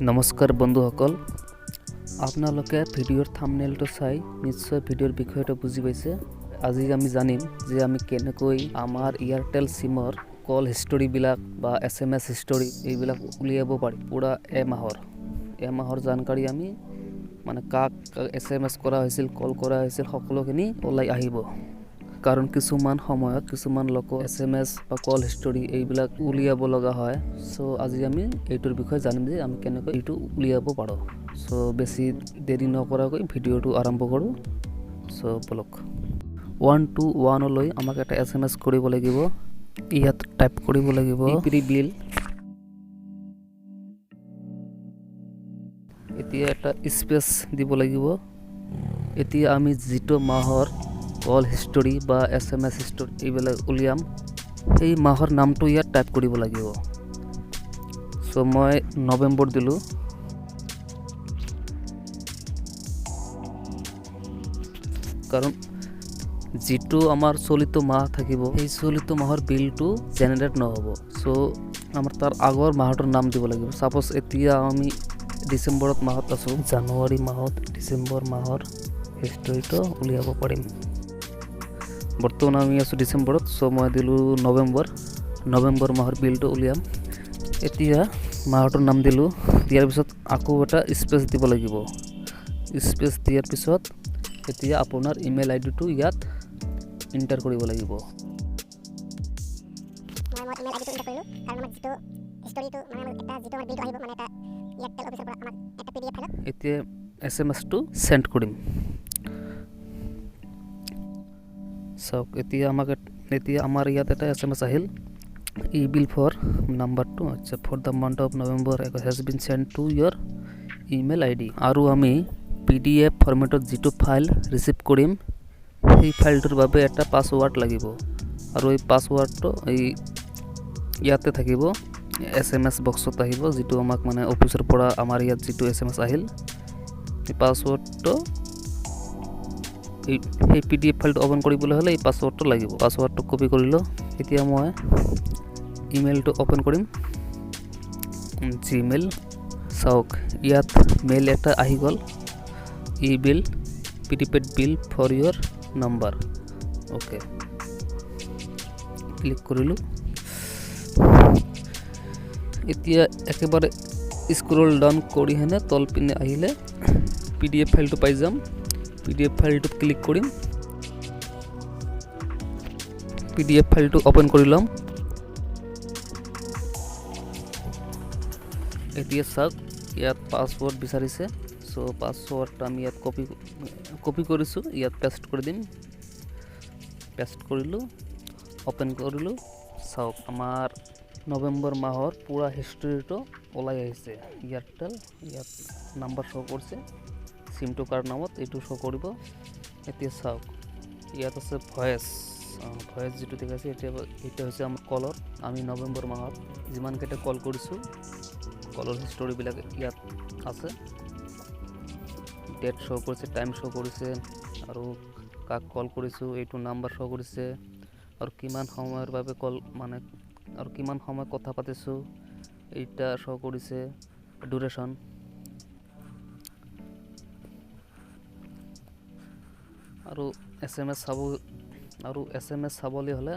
নমস্কাৰ বন্ধুসকল, আপোনালোকে ভিডিঅ'ৰ থাম্বনেইলটো চাই নিশ্চয় ভিডিঅ'ৰ বিষয়টো বুজি পাইছে। আজি আমি জানিম যে আমি কেনেকৈ আমাৰ এয়াৰটেল চিমৰ কল হিষ্টৰীবিলাক বা এছএমএছ হিষ্টৰী এইবিলাক উলিয়াব পাৰি। পূৰা এমাহৰ জানকাৰী আমি মানে কাক এছএমএছ কৰা হৈছিল, কল কৰা হৈছিল, সকলোখিনি ওলাই আহিব। কাৰণ কিছুমান সময়ত কিছুমান লোকৰ এছএমএছ বা কল হিষ্টৰী এইবিলাক উলিয়াব লগা হয়। চ' আজি আমি এইটোৰ বিষয়ে জানিম যে আমি কেনেকৈ এইটো উলিয়াব পাৰোঁ। চ' বেছি দেৰি নকৰাকৈ ভিডিঅ'টো আৰম্ভ কৰোঁ। চ' ব'লক। 121লৈ আমাক এটা এছএমএছ কৰিব লাগিব। ইয়াত টাইপ কৰিব লাগিব প্ৰি বিল। এতিয়া এটা স্পেচ দিব লাগিব। এতিয়া আমি যিটো মাহৰ কল হিষ্টৰী বা এছএমএছ হিষ্টৰী এইবিলাক উলিয়াম, সেই মাহৰ নামটো ইয়াত টাইপ কৰিব লাগিব। চ' মই নৱেম্বৰ দিলোঁ। কাৰণ যিটো আমাৰ চলিত মাহ থাকিব, সেই চলিত মাহৰ বিলটো জেনেৰেট নহ'ব। চ' আমাৰ তাৰ আগৰ মাহটোৰ নাম দিব লাগিব। ছাপ'জ এতিয়া আমি ডিচেম্বৰত মাহত আছোঁ, জানুৱাৰী মাহত ডিচেম্বৰ মাহৰ হিষ্টৰীটো উলিয়াব পাৰিম। বৰ্তমান আমি আছোঁ ডিচেম্বৰত, চ' মই দিলোঁ নৱেম্বৰ। নৱেম্বৰ মাহৰ বিলটো উলিয়াম। এতিয়া মাহটোৰ নাম দিলোঁ। দিয়াৰ পিছত আকৌ এটা স্পেচ দিব লাগিব। স্পেচ দিয়াৰ পিছত এতিয়া আপোনাৰ ইমেইল আই ডিটো ইয়াত এণ্টাৰ কৰিব লাগিব। মই মোৰ ইমেইল আইডিটো এণ্টাৰ কৰিলোঁ, কাৰণ আমাক যিটো হিষ্টৰীটো মানে আমাক এটা যিটো আমাৰ বিলটো আহিব, মানে এটা এয়াৰটেল অফিচৰ পৰা আমাক এটা পিডিএফ ফাইলত। এতিয়া এছএমএছটো চেণ্ড কৰিম। চাওক, এতিয়া আমাৰ ইয়াত এটা এছএমএছ আহিল। ই বিল ফৰ নাম্বাৰটো, আচ্ছা, for the month of November has been send to your email ID। আৰু আমি পিডিএফ ফৰ্মেটত যিটো ফাইল ৰিচিভ কৰিম, সেই ফাইলটোৰ বাবে এটা পাছৱাৰ্ড লাগিব। আৰু এই পাছৱাৰ্ডটো এই ইয়াতে থাকিব, এছএমএছ বক্সত আহিব, যিটো আমাক মানে অফিচৰ পৰা আমাৰ ইয়াত যিটো এছএমএছ আহিল। এই পাছৱৰ্ডটো এই সেই পিডিএফ ফাইলটো অ'পেন কৰিবলৈ হ'লে এই পাছৱৰ্ডটো লাগিব। পাছৱৰ্ডটো কপি কৰিলোঁ। এতিয়া মই ইমেইলটো অ'পেন কৰিম, জিমেইল। চাওক, ইয়াত মেইল এটা আহি গ'ল, e bill prepaid bill for your number। Okay, click কৰিলোঁ। এতিয়া একেবাৰে স্ক্ৰল ডাউন কৰি হেনে তল পিনে আহিলে পিডিএফ ফাইলটো পাই যাম। পিডিএফ ফাইলটোত ক্লিক কৰিম। পিডিএফ ফাইলটো অ'পেন কৰি ল'ম। এতিয়া চাওক, ইয়াত পাছৱৰ্ড বিচাৰিছে। চ' পাছৱৰ্ডটো আমি ইয়াত কপি কৰিছোঁ, ইয়াত পেষ্ট কৰি দিম। পেষ্ট কৰিলোঁ, অ'পেন কৰিলোঁ। চাওক, আমাৰ নৱেম্বৰ মাহৰ পূৰা হিষ্টৰীটো ওলাই আহিছে। এয়াৰটেল ইয়াত নাম্বাৰ শ্ব' কৰিছে, চিমটো কাৰ নামত এইটো শ্ব' কৰিব। এতিয়া চাওক, ইয়াত আছে ভইচ। ভইচ যিটো দেখাইছে এতিয়া, এইটো হৈছে আমাৰ কলৰ, আমি নৱেম্বৰ মাহত যিমানকেইটা কল কৰিছোঁ, কলৰ হিষ্টৰীবিলাক ইয়াত আছে। ডেট শ্ব' কৰিছে, টাইম শ্ব' কৰিছে আৰু কাক কল কৰিছোঁ এইটো নাম্বাৰ শ্ব' কৰিছে আৰু কিমান সময়ৰ বাবে কল মানে আৰু কিমান সময় কথা পাতিছোঁ এইটা শ্ব' কৰিছে, ডিউৰেশ্যন। আৰু এছএমএছ চাব, আৰু এছএমএছ চাবলৈ হ'লে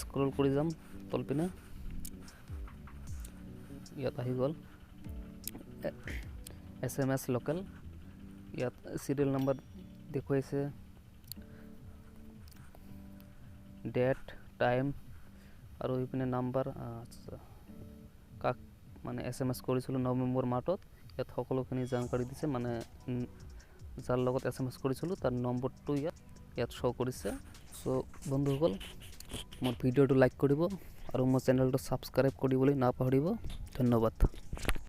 স্ক্ৰল কৰি যাম তলপিনে। ইয়াত আহি গ'ল এছএমএছ লোকেল। ইয়াত চিৰিয়েল নাম্বাৰ দেখুৱাইছে, ডেট, টাইম আৰু এইপিনে নাম্বাৰ। আচ্ছা, কাক মানে এছএমএছ কৰিছিলোঁ নৱেম্বৰ মাহটোত, ইয়াত সকলোখিনি জানকাৰী দিছে। মানে যাৰ লগত এছএমএছ কৰিছিলোঁ তাৰ নম্বৰটো ইয়াত শ্ব' কৰিছে। চ' বন্ধুসকল, মোৰ ভিডিঅ'টো লাইক কৰিব আৰু মোৰ চেনেলটো ছাবস্ক্ৰাইব কৰিবলৈ নাপাহৰিব। ধন্যবাদ।